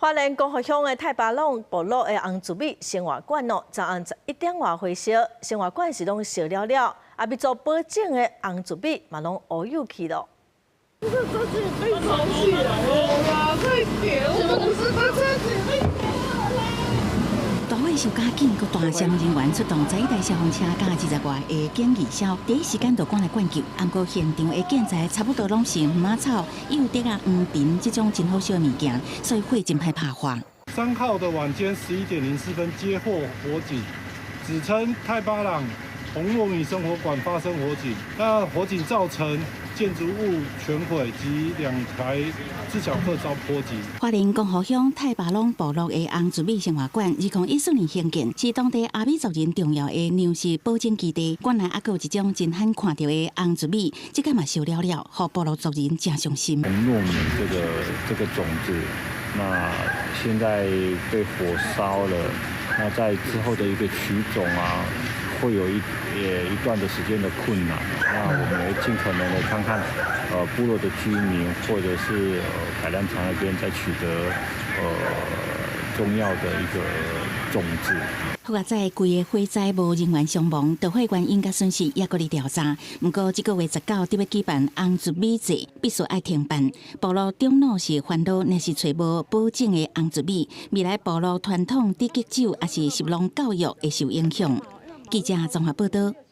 花蓮光復鄉的太巴塱部落的紅苴米生活館哦，昨暗11點外火燒，生活館是攏燒了了，啊，欲做保種的紅苴米嘛攏烏有去咯。這個車子被燒起來了啦！快點，我不是把車子被大火燒加緊，閣大聲人員出動11台消防車佮20外个警義消，第一時間就趕來灌救。毋過現場的建材差不多攏是黃仔草、幼竹仔、黃藤這種真好燒的物件，所以火真歹拍化。3號的晚間11點04分接獲火警，指稱太巴塱紅糯米生活館發生火警，那火警造成建築物全毀及兩台自小客遭波及。花蓮光復鄉太巴塱部落的紅苴米生活館，2014年興建，是當地阿美族人重要的糧食保種基地。館內猶閣有一種真罕看著的紅苴米，這擺嘛燒了了，予部落族人誠傷心。紅糯米這個種子，那現在被火燒了，那在之後的一個取種啊，會有一段的時間的困難，那我們會盡可能的看看，部落的居民或者是改良場那邊再取得重要的一個種子。好在規個火災無人員傷亡，著火原因佮損失猶閣佇調查。毋過這個月19佇欲舉辦紅苴米節，必須愛停辦。部落長老是煩惱，若是揣無保種的紅苴米，未來部落傳統智結酒抑是食農教育會受影響。記者綜合報導。